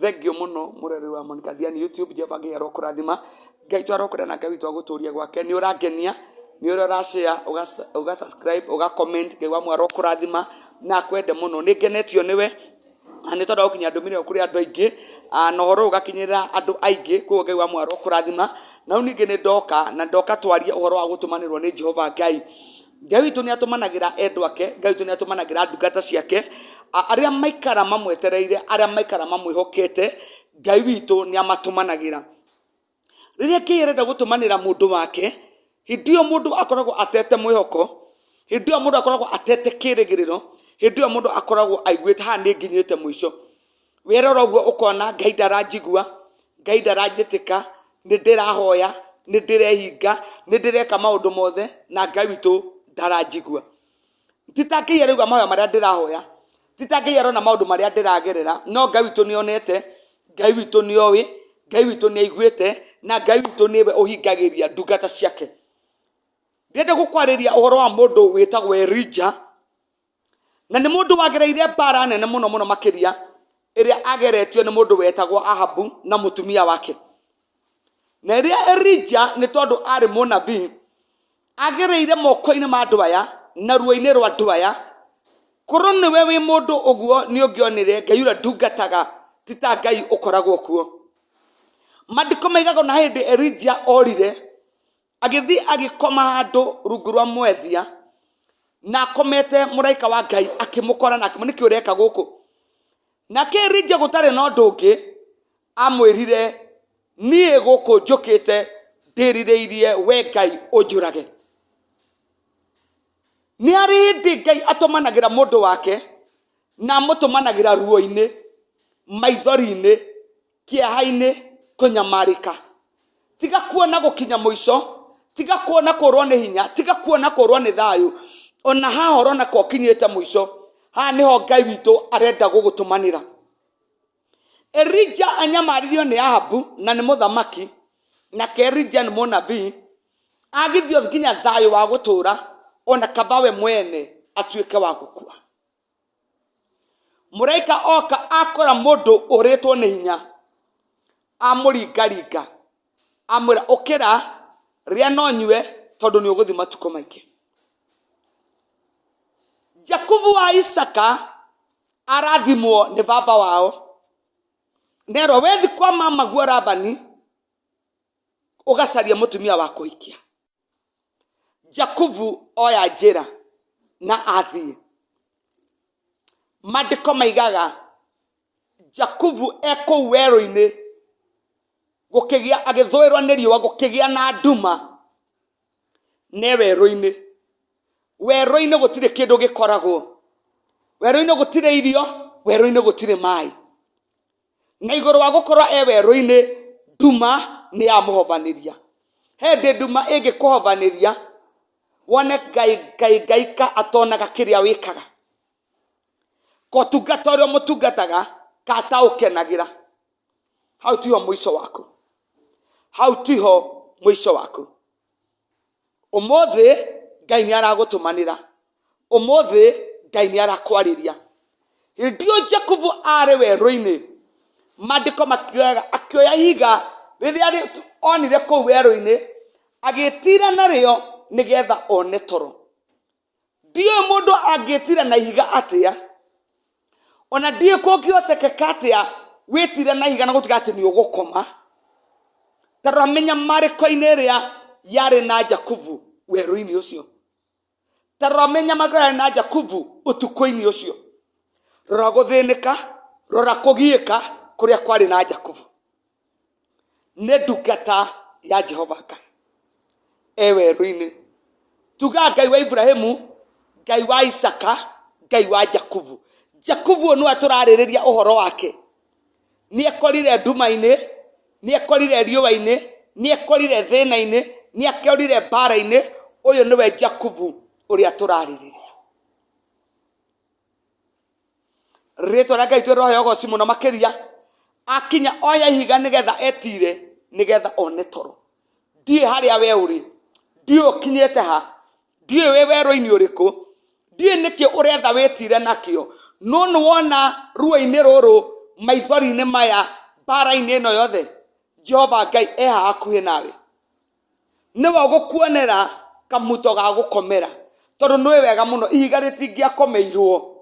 Thengiũ mũno mũrori wa Monica Diani YouTube, Jehova Ngai arokũrathima, Ngai witũ arokwenda na Ngai witũ agũtũrie gwake. Nĩ ũrangenia, nĩ ũrĩa ũra share, ũga subscribe, ũga comment, Ngai wa muoyo arokũrathima na akwende mũno. Nĩ ngenetio nĩwe na nĩ tondũ wa gũkinyia ndũmĩrĩri ĩyo kũrĩ andũ aingĩ, na ũhoro ũyũ ũgakinyĩra andũ aingĩ, koguo Ngai wa muoyo arokũrathima. Na rĩu ningĩ nĩ ndoka, na ndoka twarie ũhoro wa gũtũmanĩrwo nĩ Jehova Ngai. Ngai witũ nĩ atũmanagĩra endwa ake, Ngai witũ nĩ atũmanagĩra ndungata ciake, arĩa maikara mamwetereire, arĩa maikara mamwĩhokete, Ngai witũ nĩ amatũmanagĩra. Rĩrĩa Ngai arenda gũtũmanĩra mũndũ wake, hĩndĩ ĩyo mũndũ akoragwo atete mwĩhoko, hĩndĩ ĩyo mũndũ akoragwo atete kĩrĩgĩrĩro, hĩndĩ ĩyo mũndũ akoragwo aiguĩte haha nĩ nginyĩte mũico. Werora ũguo ũkona Ngai ndaranjigua, Ngai ndaranjĩtĩka, nĩ ndĩrahoya, nĩ ndĩrehinga, nĩ ndĩreka maũndũ mothe na Ngai witũ ndaranjigua. Ti ta Ngai araigua mahoya marĩa ndĩrahoya, ti ta Ngai arona maũndũ marĩa ndĩragerera, no Ngai witũ nĩ onete, Ngai witũ nĩ oĩ, Ngai witũ nĩ aiguĩte, na Ngai witũ nĩwe ũhingagĩria ndungata ciake. Ndĩrenda gũkwarĩria ũhoro wa mũndũ wĩtagwo Elijah, Na nĩ mũndũ wagereire mbara nene mũno mũno makĩria, ĩrĩa ageretio nĩ mũndũ wetagwo Ahabu na mũtumia wake. Na ĩrĩa Elija nĩ tondũ arĩ mũnabii, agereire moko-inĩ ma andũ aya, na ruo-inĩ rwa andũ aya, korwo nĩwe wĩ mũndũ ũguo nĩ ũngĩonire Ngai ũrĩa ndungataga ti ta Ngai ũkoragwo kuo. Maandĩko maigaga ona hĩndĩ Elija orire, Agĩthiĩ agĩkoma handũ rungu rwa mwethia, na akomete mũraika wa Ngai akĩmũkora na akĩmwĩra nĩkĩ ũreka gũkũ? Nake Elija gũtarĩ na ũndũ ũngĩ, amwĩrire niĩ gũkũ njũkĩte ndĩrirĩirie we Ngai ũnjũrage. Nĩ harĩ hĩndĩ Ngai atũmanagĩra mũndũ wake na amũtũmanagĩra ruo-inĩ, maithori-inĩ, kĩeha-inĩ, kũnyamarĩka. Tiga kuona gũkinya mũico, tiga kuona kũrwo nĩ hinya, tiga kuona kũrwo nĩ thayũ. Ona haha ũrona ka ũkinyĩte mũico, haha nĩho Ngai witũ arenda gũgũtũmanĩra. Elija anyamaririo nĩ Ahabu na nĩ mũthamaki, nake Elija nĩ mũnabii, agithio nginya thayũ wa gũtũra, ona kaba we mwene atuĩke wa gũkua. Mũraika oka akora mũndũ ũrĩtwo nĩ hinya, amũringaringa, amwĩra ũkĩra, rĩa na ũnyue tondũ nĩ ũgũthiĩ matukũ maingĩ. Jakubu wa Isaka arathimwo nĩ baba wao, nerwo wethi kwa mamaguo Labani ũgacarie mũtumia wa kũhikia. Jakubu oya njĩra na athiĩ. Maandĩko maigaga Jakubu e kũu werũ-inĩ, gũkĩgĩa agĩthũĩrwo nĩ riũa gũkĩgĩa na nduma, na e werũ-inĩ. Werũ-inĩ gũtirĩ kĩndũ gĩkoragwo, werũ-inĩ gũtirĩ irio, werũ-inĩ gũtirĩ maĩ. Na igũrũ wa gũkorwo e werũ-inĩ, nduma nĩ yamũhovanĩria. He hĩndĩ nduma ĩngĩkũhovanĩria, wone Ngai Ngai Ngai ka atonaga kĩrĩa wĩkaga. Ka ũtungata ũrĩa ũmũtungataga, ka ataũkenagĩra. Hau tiho mũico waku. Hau tiho mũico waku. Ũmũthĩ Ngai nĩ aragũtũmanĩra. Ũmũthĩ Ngai nĩ arakwarĩria. Hĩndĩ ĩyo Jakubu arĩ werũ-inĩ, maandĩko makiugaga akĩoya ihiga rĩrĩa onire kũu werũ-inĩ, agĩtira narĩo nĩgetha one toro. Ndiũĩ mũndũ angĩtira na ihiga atĩa, ona ndiũĩ kũngĩhotekeka atĩa wĩtire na ihiga na gũtiga atĩ nĩ ũgũkoma. Ta rora mĩnyamarĩko-inĩ ĩrĩa yarĩ na Jakubu werũ-inĩ ũcio. Ta rora mĩnyamarĩko yarĩ na Jakubu ũtukũ-inĩ ũcio. Rora gũthĩnĩka, rora kũgiĩka kũrĩa kwarĩ na Jakubu. Nĩ ndungata ya Jehova Ngai e werũ-inĩ. Tugaga Ngai wa Iburahimu, Ngai wa Isaka, Ngai wa Jakubu. Jakubu ũyũ nĩwe tũrarĩrĩria ũhoro wake. Nĩ ekorire nduma-inĩ, nĩ ekorire riũa-inĩ, nĩ ekorire thĩna-inĩ, nĩ ekorire mbara-inĩ. Ũyũ nĩwe Jakubu ũrĩa tũrarĩrĩria. Rĩtwa rĩa Ngai twĩrohe ũgoci mũno makĩria. Akinya oya ihiga nĩgetha etire nĩgetha one toro. Ndiũĩ harĩa we ũrĩ, ndiũĩ ũkinyĩte ha, ndiũĩ wĩ werũ-inĩ ũrĩkũ, ndiũĩ nĩkĩ ũretha wĩtire nakĩo, no nĩ wona ruo-inĩ rũrũ Maithori-inĩ maya, mbara-inĩ ĩno yothe, Jehova Ngai e haha hakuhĩ nawe. Nĩwe ũgũkuonera kamuto ga gũkomera, tondũ nĩũĩ wega mũno ihiga rĩtingĩakomeirwo.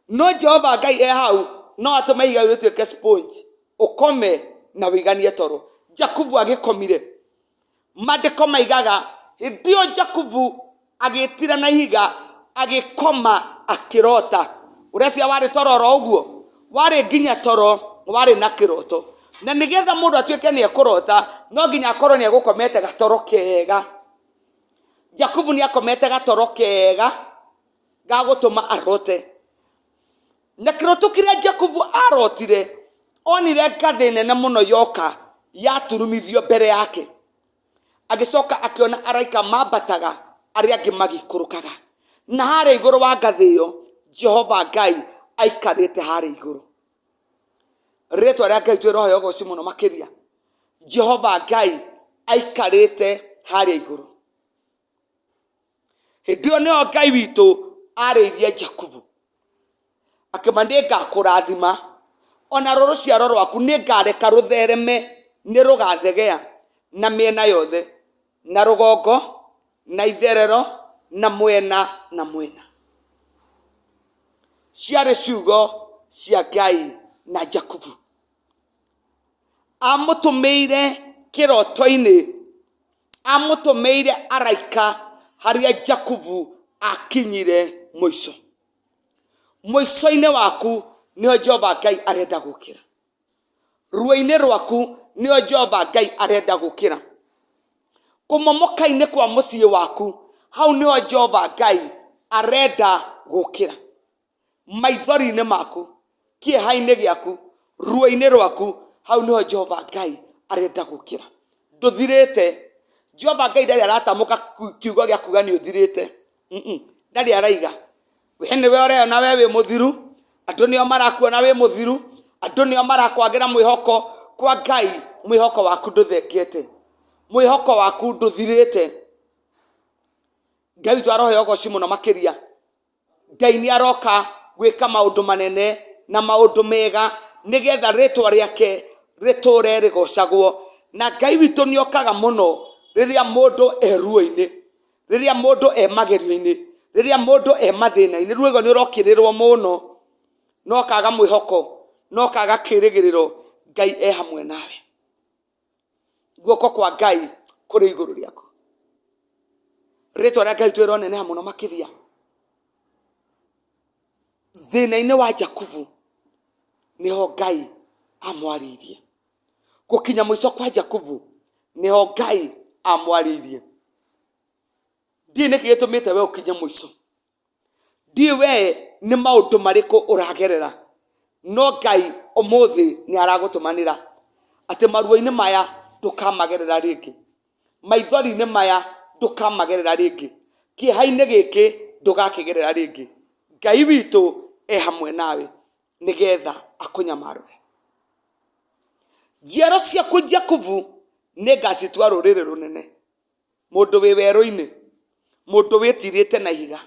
No Jehova Ngai e hau, no atũme ihiga rĩu rĩtuĩke sponge, ũkome na ũiganie toro. Jakubu agĩkomire. Maandĩko maigaga, hĩndĩ ĩyo Jakubu agĩtira na ihiga, agĩkoma akĩrota. Ũreciria warĩ toro oro ũguo? Warĩ nginya toro warĩ na kĩroto. Na nĩgetha mũndũ atuĩke nĩ ekũrota, no nginya akorwo nĩ egũkomete gatoro kega. Jakubu nĩ akomete gatoro kega ga gũtũma arote. Na kĩroto kĩrĩa Jakubu arotire, onire ngathĩ nene mũno yoka yaturumithio mbere yake. Agĩcoka akĩona araika mambataga arĩa angĩ magĩikũrũkaga. Na harĩa igũrũ wa ngathĩ ĩyo, Jehova Ngai aikarĩte harĩa igũrũ. Rĩtwa rĩa Ngai twĩrohe ũgoci mũno makĩria. Jehova Ngai aikarĩte harĩa igũrũ. Hĩndĩ ĩyo nĩyo Ngai witũ arĩirie Jakubu, akĩma nĩ ngakũrathima, ona ruo rũciaro rwaku nĩ ngareka rũthereme, nĩ rũgathegea na mĩena yothe, na rũgongo, na itherero, na mwena na mwena. Ciarĩ ciugo cia Ngai na Jakubu. Amũtũmĩire kĩroto-inĩ amũtũmĩire araika harĩa Jakubu akinyire mũico. Mũico-inĩ waku nĩho Jehova Ngai arenda gũkĩra. Ruo-inĩ rwaku nĩho Jehova Ngai arenda gũkĩra. Kũmomoka-inĩ kwa mũciĩ waku, hau nĩho Jehova Ngai arenda gũkĩra. Maithori-inĩ maku, kĩeha-inĩ gĩaku, ruo-inĩ rwaku, hau nĩho Jehova Ngai arenda gũkĩra. Ndũthirĩte. Jehova Ngai ndarĩ aratamũka kiugo gĩa kuga nĩ ũthirĩte. Ndarĩ araiga. We nĩwe ũreyona we wĩ mũthiru, andũ nĩo marakuona wĩ mũthiru, andũ nĩo marakwagĩra mwĩhoko, kwa Ngai mwĩhoko waku ndũthengete, mwĩhoko waku ndũthirĩte. Ngai witũ aroheo ũgoci mũno makĩria. Ngai nĩ aroka gwĩka maũndũ manene na maũndũ mega nĩgetha rĩtwa rĩake rĩtũre rĩgocagwo. Na Ngai witũ nĩ okaga mũno rĩrĩa mũndũ e ruo-inĩ, rĩrĩa mũndũ e magerio-inĩ, rĩrĩa mũndũ e mathĩna-inĩ. Rĩu ũraigua nĩ ũrokĩrĩrwo mũno na ũkaga mwĩhoko na ũkaga kĩrĩgĩrĩro, Ngai e hamwe nawe. Guoko kwa Ngai kũrĩ igũrũ rĩaku. Rĩtwa rĩa Ngai twĩroneneha mũno makĩria. Thĩna-inĩ wa Jakubu nĩho Ngai amwarĩirie. Gũkinya mũico kwa Jakubu nĩho Ngai amwarĩirie. Ndiũĩ nĩkĩ gĩtũmĩte we ũkinye mũico. Ndiũĩ we nĩ maũndũ marĩkũ ũragerera, no Ngai ũmũthĩ nĩ aragũtũmanĩra atĩ maruo-inĩ maya ndũkamagerera rĩngĩ, maithori-inĩ maya ndũkamagerera rĩngĩ, kĩeha-inĩ gĩkĩ ndũgakĩgerera rĩngĩ. Ngai witũ e hamwe nawe nĩgetha akũnyamarũre. Njiaro ciaku Jakubu nĩngacitua rũrĩrĩ rũnene. Mũndũ wĩ werũ-inĩ, mũndũ wĩtirĩte na ihiga,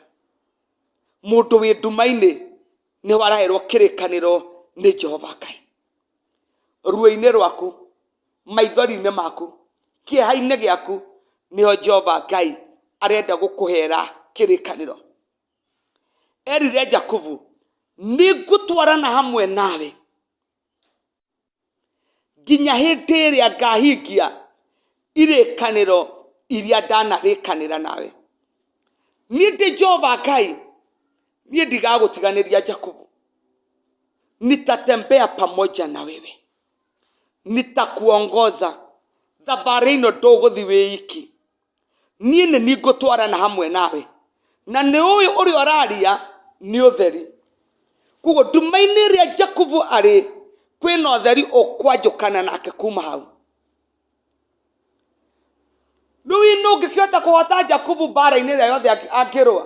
mũndũ wĩ nduma-inĩ nĩho araherwo kĩrĩkanĩro nĩ Jehova Ngai. Ruo-inĩ rwaku, maithori-inĩ maku, kĩeha-inĩ gĩaku, nĩho Jehova Ngai arenda gũkũhera kĩrĩkanĩro. Erire Jakubu, nĩngũtwarana hamwe nawe. Nginya hĩndĩ ĩrĩa ngahingia irĩkanĩro iria ndanarĩkanĩra nawe. Niĩ ndĩ Jehova Ngai, niĩ ndigagũtiganĩria Jakubu. Nitatembea pamoja na wewe, nitakuongoza. Thabarĩ ĩno ndũgũthiĩ wĩ iki. Niĩ nĩ niĩ ngũtwarana hamwe nawe. Na nĩ ũĩ ũrĩa ũraria nĩ ũtheri. Koguo nduma-inĩ ĩrĩa Jakubu arĩ, kwĩna ũtheri ũkwanjũkana nake kuma hau. Rĩu nũ ũngĩkĩhota kũhota Jakubu mbara-inĩ ĩrĩa yothe angĩrũa,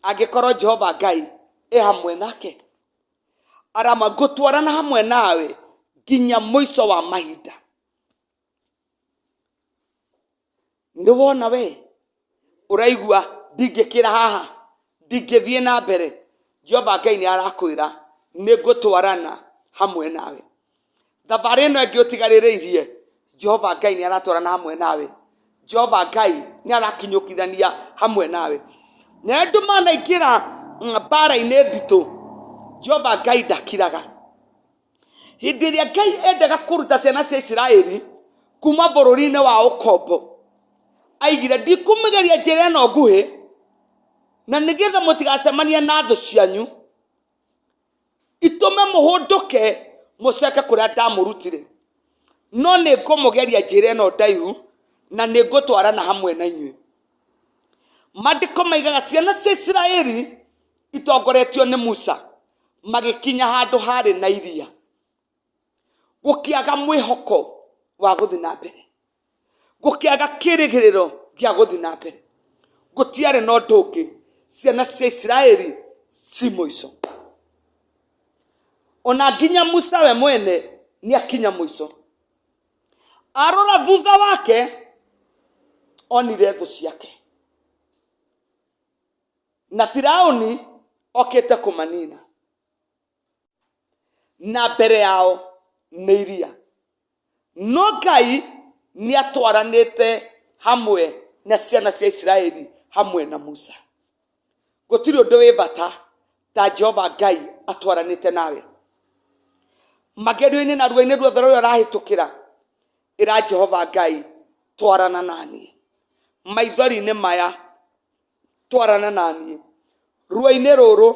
angĩkorwo Jehova Ngai e hamwe nake? Arama ngũtwarana hamwe nawe nginya mũico wa mahinda. Nĩ wona we ũraigua ndingĩkĩra haha, ndingĩthiĩ na mbere, Jehova Ngai nĩ arakwĩra nĩ ngũtwarana Hamwe nawe. Thabarĩ ĩno ĩngĩ ũtigarĩrĩirie, Jehova Ngai nĩ aratwarana hamwe nawe. Jehova Ngai nĩ arakinyũkithania hamwe nawe. Na andũ manaingĩra mbara-inĩ nditũ, Jehova Ngai ndakiraga. Hĩndĩ ĩrĩa Ngai endaga kũruta ciana cia Isiraeli kuma bũrũri-inĩ wa ũkombo, aigire ndikũmĩgeria njĩra ĩno nguhĩ, na nĩgetha mũtigacemanie na thũ cianyu, itũme mũhũndũke mũcoke kũrĩa ndamũrutire. No nĩ ngũmũgeria njĩra ĩno ndaihu na nĩ ngũtwarana hamwe na inyuĩ. Maandĩko maigaga ciana cia Isiraeli itongoretio nĩ Musa magĩkinya handũ harĩ na iria, gũkĩaga mwĩhoko wa gũthiĩ na mbere. Gũkĩaga kĩrĩgĩrĩro gĩa gũthiĩ na mbere. Gũtiarĩ na ũndũ ũngĩ, ciana cia Isiraeli ci mũico. Ona nginya Musa we mwene nĩ akinya mũico. Arora thutha wake, onire thũ ciake. Na Firaũni okĩte kũmanina. Na mbere yao nĩ iria. No Ngai nĩ atwaranĩte hamwe na ciana cia Isiraeli hamwe na Musa. Gũtirĩ ũndũ wĩ bata ta Jehova Ngai atwaranĩte nawe. Magerio-inĩ na ruo-inĩ ruothe rũrĩa ũrahĩtũkĩra, ĩra Jehova Ngai twarana naniĩ. Maithori-inĩ maya twarana naniĩ. Ruo-inĩ rũrũ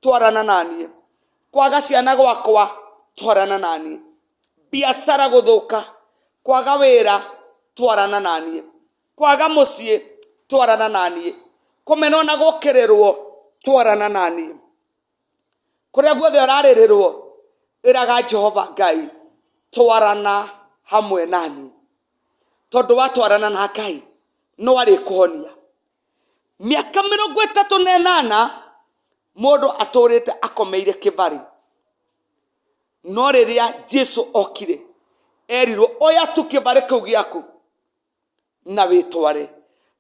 twarana naniĩ. Kwaga ciana gwakwa twarana naniĩ. Biacara gũthũka, kwaga wĩra twarana naniĩ. Kwaga mũciĩ twarana naniĩ. Kũmenwo na gũkĩrĩrwo twarana naniĩ. Kũrĩa guothe ũrarĩrĩrwo ĩraga Jehova Ngai twarana hamwe naniĩ. Tondũ watwarana na Ngai no arĩkũhonia. Mĩaka 38 mũndũ atũrĩte akomeire kĩbarĩ. No rĩrĩa Jesu okire erirwo oya tu kĩbarĩ kĩu gĩaku na wĩtware.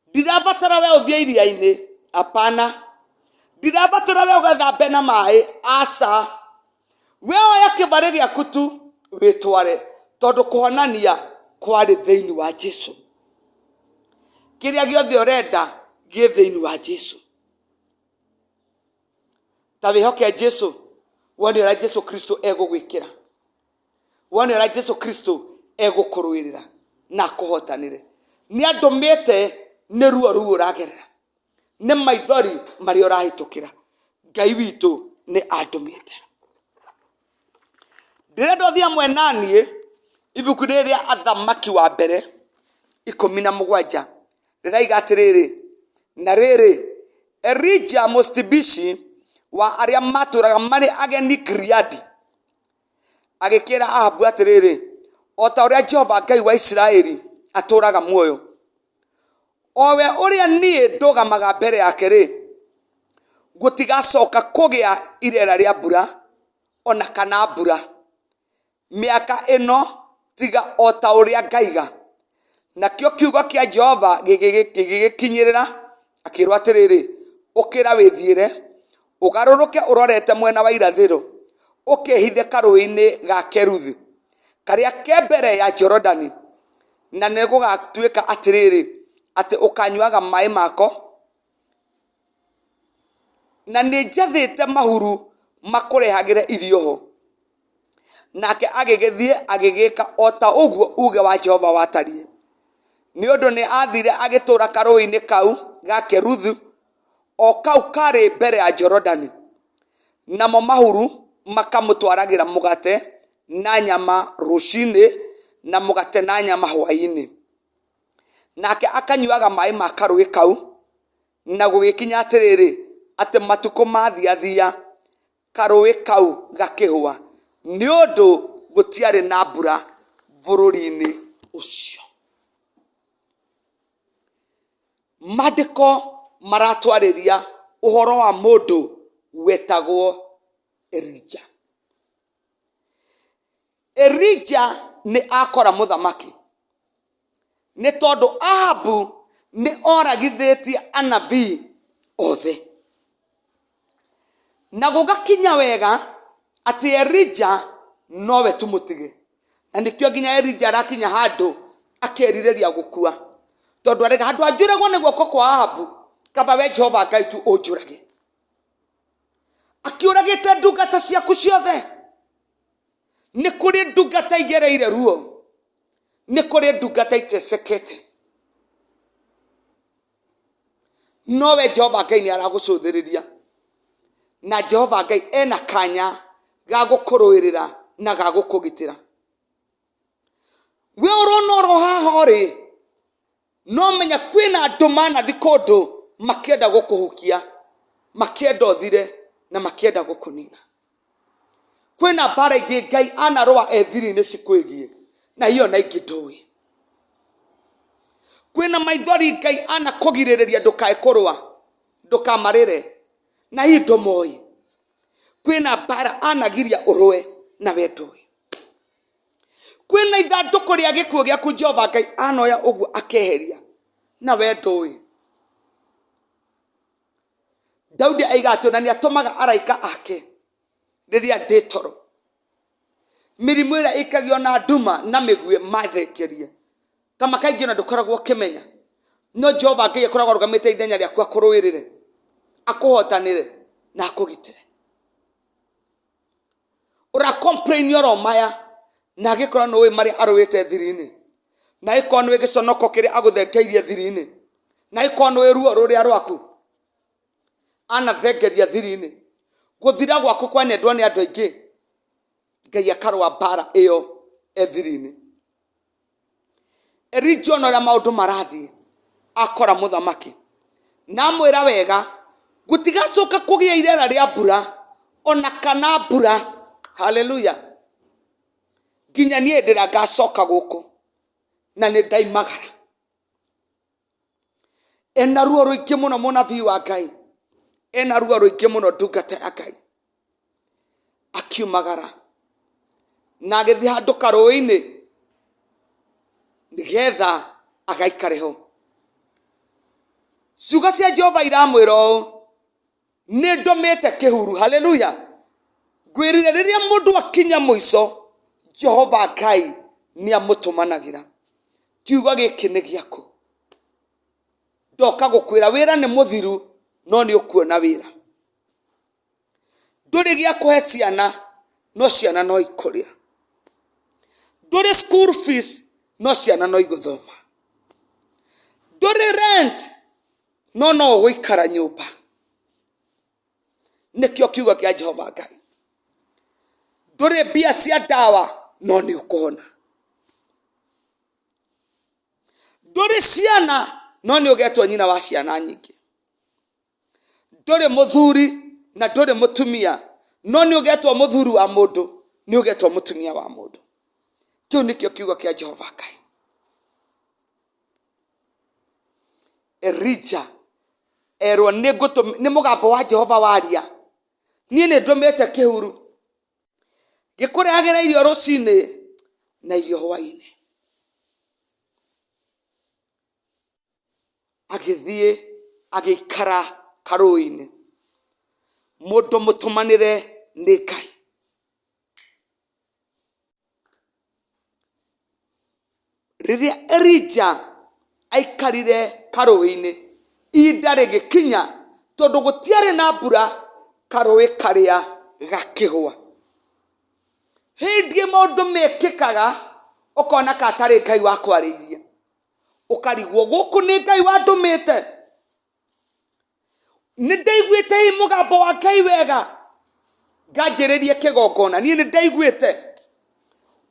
Ndirabatara we ũthiĩ iria-inĩ, apana. Ndirabatara we ũgethambe na maĩ, aca. We oya kĩbarĩ gĩaku tu wĩtware, tondũ kũhonania kwarĩ thĩinĩ wa Jesu. Kĩrĩa gĩothe ũrenda gĩ thĩinĩ wa Jesu. Ta wĩhoke Jesu, wone ũrĩa Jesu Kristo egũgwĩkĩra. Wone ũrĩa Jesu Kristo egũkũrũĩrĩra na akũhotanĩre. Nĩ andũmĩte nĩ ruo rũu ũragerera, nĩ maithori marĩa ũrahĩtũkĩra. Ngai witũ nĩ andũmĩte. Ndĩrenda ũthiĩ hamwe na niĩ ibuku-inĩ rĩa Athamaki wa mbere 17 rĩraiga atĩrĩrĩ, na rĩrĩ, Elija Mũtibishi wa arĩa matũũraga marĩ ageni Gileadi agĩkĩra Ahabu atĩrĩrĩ, o ta ũrĩa Jehova Ngai wa Isiraeli atũũraga muoyo, o we ũrĩa niĩ ndũgamaga mbere yake-rĩ, gũtigacoka kũgĩa ireera rĩa mbura o na kana mbura mĩaka ĩno tiga o ta ũrĩa ngaiga. Nakĩo kiugo kĩa Jehova gĩgĩkinyĩrĩra, akĩĩrwo atĩrĩrĩ, ũkĩra wĩthiĩre, ũgarũrũke ũrorete mwena wa irathĩro, ũkehithe karũũĩ-inĩ ga Keruthi, karĩa ke mbere ya Jorodani. Na nĩgũgatuĩka atĩrĩrĩ, atĩ ũkanyuaga maĩ mako, na nĩnjathĩte mahuru makũrehagĩre irio ho. Nake agĩgĩthiĩ agĩgĩka o ta ũguo uuge wa Jehova watariĩ. Nĩ ũndũ nĩ aathire agĩtũũra karũũĩ-inĩ kau ga Keruthu, o kau karĩ mbere ya Jorodani. Namo mahuru makamũtwaragĩra mũgate na nyama rũcinĩ, na mũgate na nyama hwaĩ-inĩ. Nake akanyuaga maĩ ma karũũĩ kau, na gũgĩkinya atĩrĩrĩ, atĩ matukũ mathiathia, karũũĩ kau gakĩhũa, nĩ ũndũ gũtiarĩ na mbura bũrũri-inĩ ũcio. Maandĩko maratwarĩria ũhoro wa mũndũ wetagwo Elija. Elija nĩ akora mũthamaki nĩ tondũ Ahabu nĩ oragithĩtie anabii othe. Na gũgakinya wega atĩ Elija Nowe tu mũtige. Na nĩkĩo nginya Elija arakinya handũ akerirĩria gũkua. Tondũ arega handũ anjũragwo nĩ guoko kwa Ahabu, kaba we Jehova Ngai tu ũnjũrage. Akĩũragĩte ndungata ciaku ciothe. Nĩ kũrĩ ndungata igereire ruo. Nĩ kũrĩ ndungata itecekete. Nowe Jehova Ngai nĩ aragũcũthĩrĩria. Na Jehova Ngai ena kanya ga gũkũrũĩrĩra na ga gũkũgitĩra. We ũrona oro haha ũrĩ, no menya kwĩna andũ manathi kũndũ makĩenda gũkũhukia, makĩenda ũthire na makĩenda gũkũnina. Kwĩna mbara ingĩ Ngai anarũa e thiri-inĩ cikwĩgiĩ na hihi ona ingĩ ndũĩ. Kwĩna maithori Ngai anakũgirĩrĩria ndũkae kũrũa, ndũkamarĩre na hihi ndũmoĩ. Kwĩna mbara anagiria ũrũe na we ndũĩ. Kwĩna ithandũkũ rĩa gĩkuũ gĩaku Jehova Ngai anoya ũguo akeheria na we ndũĩ. Daudi aiga atĩ ona nĩ atũmaga araika ake rĩrĩa ndĩ toro. Mĩrimũ ĩrĩa ĩikagio na nduma na mĩguĩ mathengerie. Ta ma kaingĩ ona ndũkoragwo ũkĩmenya. No Jehova Ngai akoragwo arũgamĩte ithenya rĩaku akũrũĩrĩre, akũhotanĩre na akũgitĩre. Ũra complain oro maya na angĩkorwo nĩ ũĩ marĩa arũĩte thiri-inĩ, na angĩkorwo nĩ ũĩ gĩconoko kĩrĩa agũthengeirie thiri-inĩ, na angĩkorwo nĩ ũĩ ruo rũrĩa rwaku anathengeria thiri-inĩ, gũthira gwaku kwanendwo nĩ andũ aingĩ, Ngai akarũa mbara ĩyo e thiri-inĩ. Elija ona ũrĩa maũndũ marathiĩ, akora mũthamaki na amwĩra wega, gũtigacoka kũgĩa irera rĩa mbura ona kana mbura, haleluya, nginya niĩ hĩndĩ ĩrĩa ngacoka gũkũ na nĩ ndaimagara. Ena ruo rũingĩ mũno mũnabii wa Ngai, ena ruo rũingĩ mũno ndungata ya Ngai. Akiumagara na agĩthiĩ handũ karũĩ-inĩ nĩgetha agaikare ho. Ciugo cia Jehova iramwĩra ũũ, nĩ ndũmĩte kĩhuru, haleluya. Ngwĩrire rĩrĩa mũndũ akinya mũico, Jehova Ngai nĩ amũtũmanagĩra. Kiugo gĩkĩ nĩ gĩaku. Ndoka gũkwĩra wĩra nĩ mũthiru, no nĩ ũkuona wĩra. Ndũrĩ gĩa kũhe ciana, no ciana no ikũrĩa. Ndũrĩ school fees, no ciana no igũthoma. Ndũrĩ rent, no no ũgũikara nyũmba. Nĩkĩo kiugo kĩa Jehova Ngai. Ndũrĩ mbia cia ndawa, no nĩ ũkũhona. Ndũrĩ ciana, no nĩ ũgetwo nyina wa ciana nyingĩ. Ndũrĩ mũthuri na ndũrĩ mũtumia, no nĩ ũgetwo mũthuri wa mũndũ, nĩ ũgetwo mũtumia wa mũndũ. Kĩu nĩkĩo kiugo kĩa Jehova Ngai. Elija erwo nĩ mũgambo wa Jehova waria, niĩ nĩ ndũmĩte kĩhuru gĩkũrehagĩra irio rũcinĩ na irio hwainĩ. Agĩthiĩ agĩikara karũĩ-inĩ. Mũndũ mũtũmanĩre nĩ Ngai. Rĩrĩa Elija aikarire karũĩ-inĩ, ihinda rĩgĩkinya tondũ gũtiarĩ na mbura, karũĩ karĩa gakĩhũa. Hĩndĩ maũndũ mekĩkaga, ũkona ka tarĩ Ngai wakwarĩirie. Ũkarigwo gũkũ nĩ Ngai wandũmĩte? Nĩ ndaiguĩte ĩ mũgambo wa Ngai wega nganjĩrĩrie kĩgongona. Niĩ nĩ ndaiguĩte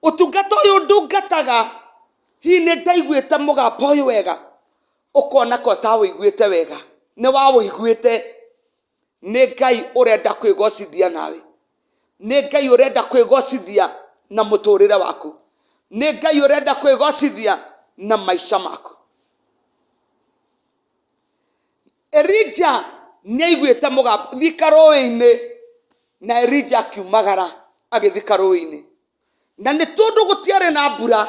ũtungata ũyũ ndungataga, hihi nĩ ndaiguĩte mũgambo ũyũ wega? Ũkona ka ũtaũiguĩte wega, nĩ waũiguĩte. Nĩ Ngai ũrenda kwĩgocithia nawe. Nĩ Ngai ũrenda kwĩgocithia na mũtũrĩre waku. Nĩ Ngai ũrenda kwĩgocithia na maica maku. Elija nĩ aiguĩte mũgambo, thiĩ karũĩ-inĩ. Na Elija akiumagara agĩthiĩ karũĩ-inĩ. Na nĩ tondũ gũtiarĩ na mbura,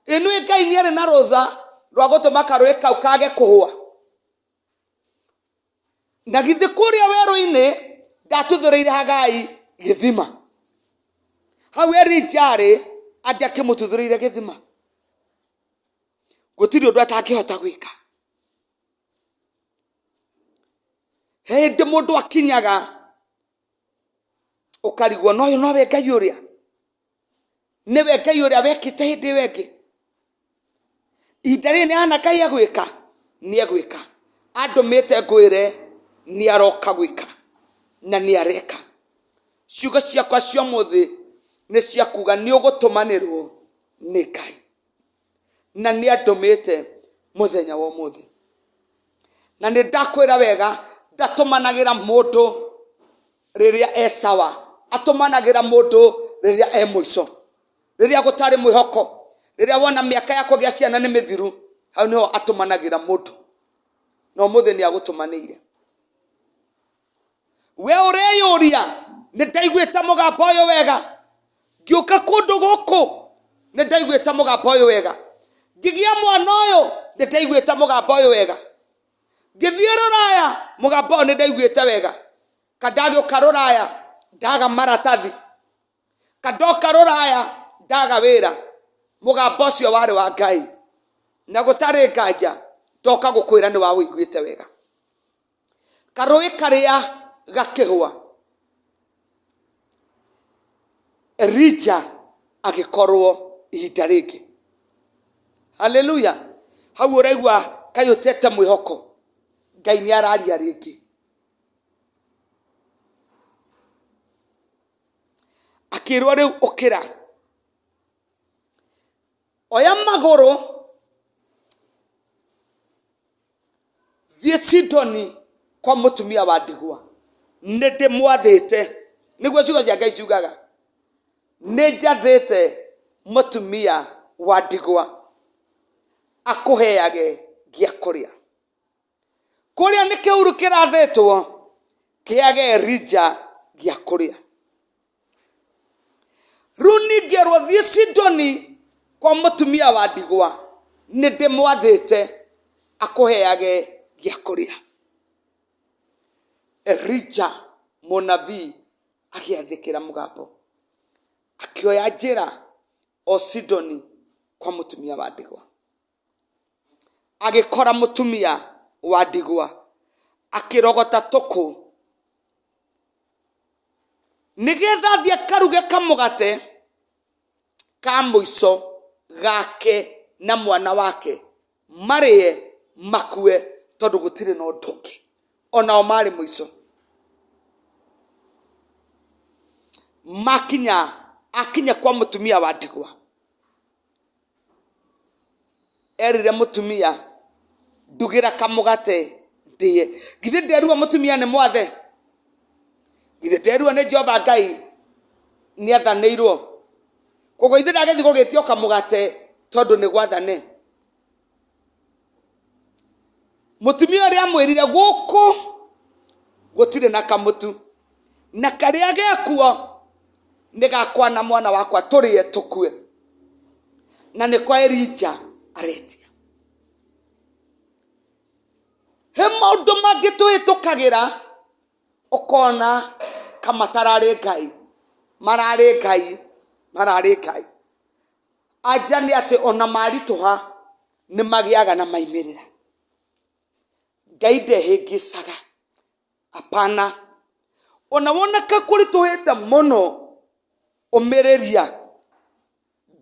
ĩ nĩ Ngai nĩ arĩ na rũtha rwa gũtũma karũĩ kau kage kũhũa. Na githĩ kũrĩa werũ-inĩ ndatuthũrĩire Hagai gĩthima. Hau Elija arĩ, angĩakĩmũtuthũrĩire gĩthima. Gũtirĩ ũndũ atangĩhota gwĩka. He hĩndĩ mũndũ akinyaga ũkarigwo na ũyũ nowe Ngai ũrĩa, nĩwe Ngai ũrĩa wekĩte hĩndĩ ĩyo ĩngĩ. Ihinda rĩrĩ nĩ ahana Ngai egwĩka? Nĩ egwĩka. Andũmĩte ngwĩre nĩ aroka gwĩka na nĩ areka. Ciugo ciakwa cia ũmũthĩ nĩ cia kuga nĩ ũgũtũmanĩrwo nĩ Ngai. Na nĩ andũmĩte mũthenya wa ũmũthĩ. Na nĩ ndakwĩra wega ndatũmanagĩra mũndũ rĩrĩa e sawa, atũmanagĩra mũndũ rĩrĩa e mũico. Rĩrĩa gũtarĩ mwĩhoko, rĩrĩa wona mĩaka ya kũgĩa ciana nĩ mĩthiru, hau nĩho atũmanagĩra mũndũ. Na ũmũthĩ nĩ agũtũmanĩire. We ũreyũria, nĩ ndaiguĩte mũgambo ũyũ wega? Ngĩũka kũndũ gũkũ, nĩ ndaiguĩte mũgambo ũyũ wega? Ngĩgĩa mwana ũyũ, nĩ ndaiguĩte mũgambo ũyũ wega? Ngĩthiĩ rũraya, mũgambo ũyũ nĩ ndaiguĩte wega? Ka ndagĩũka rũraya, ndaga maratathi? Ka ndoka rũraya ndaga wĩra, mũgambo ũcio warĩ wa Ngai, na gũtarĩ nganja ndoka gũkwĩra nĩ waũiguĩte wega. Karũĩ karĩa gakĩhũa, Elija agĩkorwo ihinda rĩngĩ. Haleluya! Hau ũraigua kaĩ ũtete mwĩhoko, Ngai nĩ araria rĩngĩ. Akĩrwo rĩu ũkĩra, oya magũrũ thiĩ Sidoni kwa mũtumia wa ndigwa, nĩ ndĩmwathĩte, nĩguo ciugo cia Ngai ciugaga, nĩ njathĩte mũtumia wa ndigwa akũheage gĩa kũrĩa. Kũrĩa nĩ kĩuru kĩrathĩtwo kĩage Elija gĩa kũrĩa. Rĩu ningĩ erwo thiĩ Sidoni kwa mũtumia wa ndigwa, nĩ ndĩmwathĩte akũheage gĩa kũrĩa. Elija mũnabii agĩathĩkĩra mũgambo, akĩoya njĩra o Sidoni kwa mũtumia wa ndigwa. Agĩkora mũtumia wa ndigwa akĩrogota tũkũ nĩgetha athiĩ akaruge kamũgate ka mũico gake na mwana wake marĩe makue tondũ gũtirĩ na ũndũ ũngĩ. Onao marĩ mũico. Makinya, akinya kwa mũtumia wa ndigwa. Erire mũtumia, ndugĩra kamũgate ndĩe. Githĩ nderirwo mũtumia nĩ mwathe? Githĩ nderirwo nĩ Jehova Ngai nĩ athanĩirwo? Koguo ithe ndagĩthiĩ gũgĩtio kamũgate tondũ nĩ gwathane. Mũtumia ũrĩa amwĩrire gũkũ gũtirĩ na kamũtu na karĩa gekuo nĩ gakwa na mwana wakwa tũrĩe tũkue. Na nĩ kwa Elija aretia. He maũndũ mangĩ tũhĩtũkagĩra ũkona ka matararĩ Ngai, mararĩ Ngai, mararĩ Ngai. Anja nĩ atĩ ona maritũha nĩ magĩaga na maimĩrĩra. Ngai ndehĩngĩcaga, hapana. Ona wona ka kũritũhĩte mũno, ũmĩrĩria,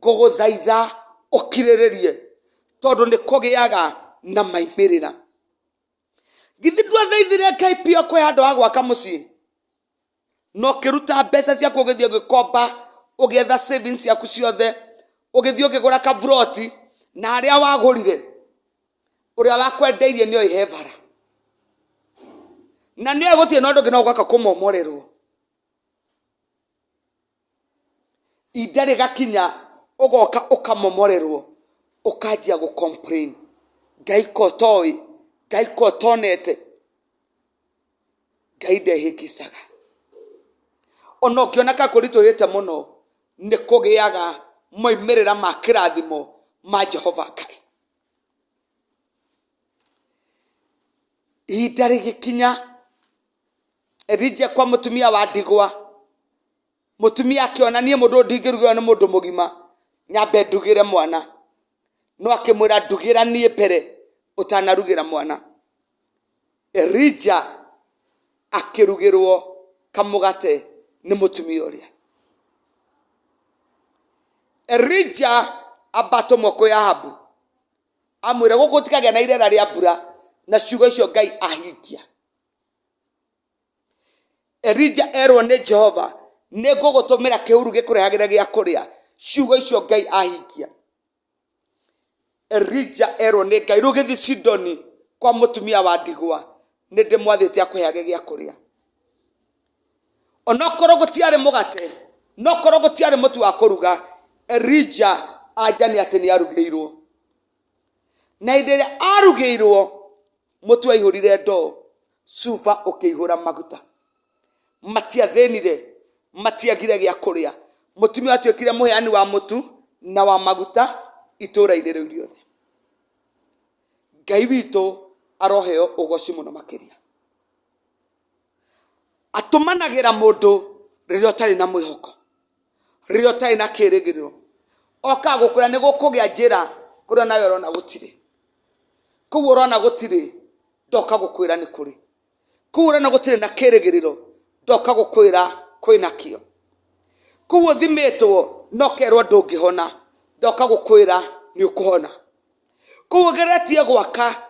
ngũgũthaitha ũkirĩrĩrie tondũ nĩ kũgĩaga na maimĩrĩra. Githĩ ndwathaithire Ngai biũ akũhe handũ ha gwaka mũciĩ? Na ũkĩruta mbeca ciaku ũgĩthiĩ ũgĩkomba, ũgĩetha savings ciaku ciothe, ũgĩthiĩ ũkĩgũra kaburoti, na harĩa wagũrire, ũrĩa wakwendeirie nĩoĩ he bara. Na nĩoĩ gũtirĩ na ũndũ ũngĩ no gũka kũmomorerwo. Ihinda rĩgakinya ũgoka ũkamomorerwo, ũkanjia gũ complain, Ngai ko ũtoĩ, Ngai ko ũtonete. Ngai ndehĩngĩcaga. Ona ũngĩona ka kũritũhĩte mũno, nĩ kũgĩaga moimĩrĩra ma kĩrathimo ma Jehova Ngai. Ihinda rĩgĩkinya, Elija kwa mũtumia wa ndigwa. Mũtumia akĩona niĩ mũndũ ũyũ ndingĩrugĩrwo nĩ mũndũ mũgima, nyambe ndugĩre mwana. No akĩmwĩra ndugĩra niĩ mbere ũtanarugĩra mwana. Elija akĩrugĩrwo kamũgate nĩ mũtumia ũrĩa. Elija amba atũmwo kwĩ Ahabu amwĩre gũkũ gũtikagĩa na irera rĩa mbura na ciugo icio Ngai ahingia. Elija erwo nĩ Jehova nĩ ngũgũtũmĩra kĩhuru gĩkũrehagĩre gĩa kũrĩa ciugo icio Ngai ahingia. Elija erwo nĩ Ngai rĩu gĩthiĩ Sidoni kwa mũtumia wa ndigwa nĩ ndĩmwathĩte akũheage gĩa kũrĩa. Onokorwo gũtiarĩ mũgate, nokorwo gũtiarĩ mũtu wa kũruga, Elija anja nĩ atĩ nĩ arugĩirwo. Na hĩndĩ ĩrĩa arugĩirwo, mũtu waihũrire ndoo, cuba ũkĩihũra maguta. Matiathĩnire, matiagire gĩa kũrĩa. Mũtumia atuĩkire mũheani wa mũtu na wa maguta itũũra-inĩ rĩu rĩothe. Ngai witũ aroheo ũgoci mũno makĩria. Atũmanagĩra mũndũ rĩrĩa ũtarĩ na mwĩhoko, rĩrĩa ũtarĩ na kĩrĩgĩrĩro. Okaga gũkwĩra nĩ gũkũgĩa njĩra kũrĩa nawe ũrona gũtirĩ. Kũu ũrona gũtirĩ, ndoka gũkwĩra nĩ kũrĩ. Kũu ũrona gũtirĩ na kĩrĩgĩrĩro, ndoka gũkwĩra kwĩna kĩo. Kũu ũthimĩtwo na ũkerwo ndũngĩhona, ndoka gũkwĩra nĩ ũkũhona. Kũu ũgeretie gwaka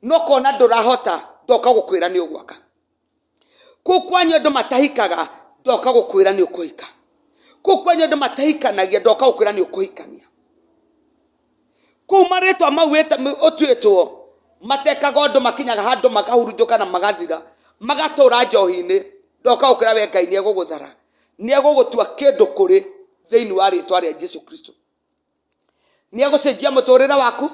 na ũkona ndũrahota, ndoka gũkwĩra nĩ ũgwaka. Kũu kwanyu andũ matahikaga, ndoka gũkwĩra nĩ ũkũhika. Kũu kwanyu andũ matahikanagia, ndoka gũkwĩra nĩ ũkũhikania. Kũu marĩtwa mau ũtuĩtwo matekaga ũndũ makinyaga handũ makahurunjũka na magathira, magatũra njohi-inĩ, ndoka gũkwĩra we Ngai nĩ egũgũthara, nĩ egũgũtua kĩndũ kũrĩ thĩinĩ wa rĩtwa rĩa Jesu Kristo. Nĩ egũcenjia mũtũrĩre waku,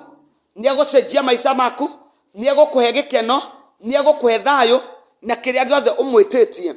nĩ egũcenjia maica maku, nĩ egũkũhe gĩkeno, nĩ egũkũhe thayũ na kĩrĩa gĩothe ũmwĩtĩtie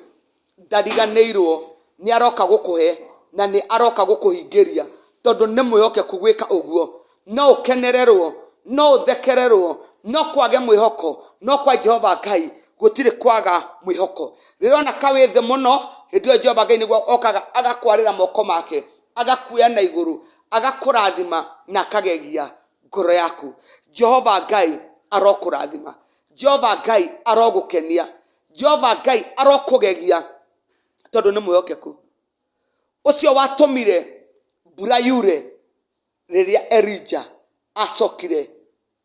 ndariganĩirwo nĩ aroka gũkũhe na nĩ aroka gũkũhingĩria tondũ nĩ mwĩhokeku gwĩka ũguo. No ũkenererwo, no ũthekererwo, no kwage mwĩhoko, no kwa Jehova Ngai gũtirĩ kwaga mwĩhoko. Rĩrĩa ũrona ka wĩ thĩ mũno, hĩndĩ ĩyo Jehova Ngai nĩguo okaga agakwarĩra moko make agakuoya na igũrũ, agakũrathima na akagegia ngoro yaku. Jehova Ngai arokũrathima. Jehova Ngai arogũkenia. Jehova Ngai arokũgegia tondũ nĩ mwĩhokeku. Ũcio watũmire mbura yure rĩrĩa Elija acokire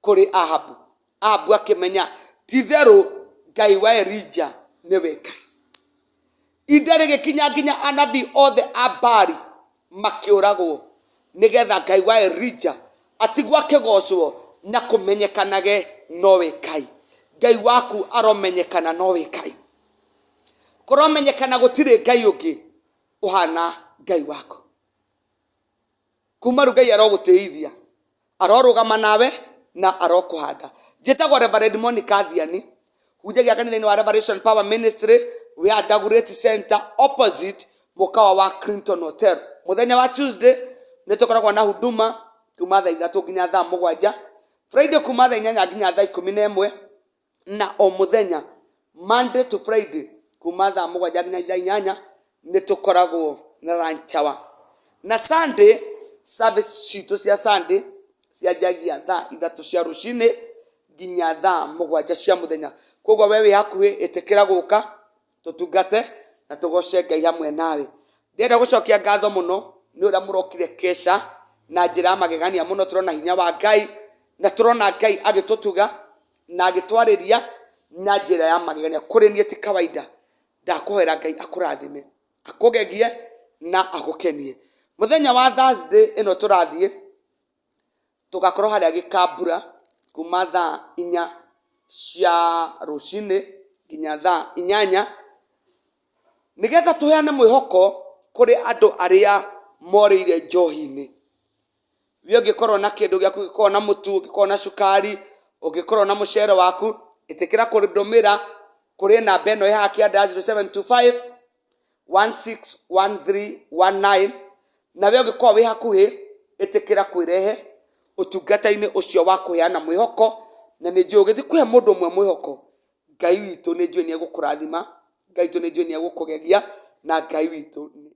kũrĩ Ahabu. Ahabu akĩmenya ti-itherũ Ngai wa Elija nĩwe Ngai. Ihinda rĩgĩkinya nginya anabii othe a Baali makĩũragwo nĩgetha Ngai wa Elija atigwo akĩgocwo na kũmenyekanage nowe Ngai. Ngai waku aromenyekana nowe Ngai. Kũromenyekana gũtirĩ Ngai ũngĩ ũhana Ngai waku. Kuma rĩu Ngai arogũtĩithia, arorũgama nawe na arokũhanda. Njĩtagwo Reverend Monica Thiani, hunjagia kanitha-inĩ wa Revelation Power Ministry, we are Dagoretti Center opposite mũkawa wa Clinton Hotel. Mũthenya wa Tuesday nĩ tũkoragwo na huduma kuma thaa 3 nginya thaa 7, Friday kuma thaa 8 nginya thaa 11 na o mũthenya Monday to Friday kuma thaa 7 nginya thaa 8 nĩ tũkoragwo na lunch hour. Na Sunday service citũ cia Sunday cianjagia thaa 3 cia rũcinĩ nginya thaa 7 cia mũthenya. Koguo we wĩ hakuhĩ ĩtĩkĩra gũka tũtungate na tũgoce Ngai hamwe nawe. Ndĩrenda gũcokia ngatho mũno nĩ ũrĩa mũrokire kesha na njĩra ya magegania mũno, tũrona hinya wa Ngai na tũrona Ngai agĩtũtuga na agĩtwarĩria na njĩra ya magegania. Kũrĩ niĩ ti kawaida. Ndakũhoera Ngai akũrathime, akũgegie na agũkenie. Mũthenya wa Thursday ĩno tũrathiĩ, tũgakorwo harĩa Gĩkambura kuma thaa 4 cia rũcinĩ nginya thaa 8, nĩgetha tũheane mwĩhoko kũrĩ andũ arĩa morĩire njohi-inĩ. We ũngĩkorwo na kĩndũ gĩaku, ũngĩkorwo na mũtu, ũngĩkorwo na cukari, ũngĩkorwo na mũcere waku, ĩtĩkĩra kũndũmĩra kũrĩ namba ĩno ĩ haha kĩanda ya 0725 161319. Nawe ũngĩkorwo wĩ hakuhĩ, ĩtĩkĩra kwĩrehe ũtungata-inĩ ũcio wa kũheana mwĩhoko, na nĩ njũĩ ũgĩthiĩ kũhe mũndũ ũmwe mwĩhoko, Ngai witũ nĩ njũĩ nĩ egũkũrathima, Ngai witũ nĩ njũĩ nĩ egũkũgegia, na Ngai witũ nĩ.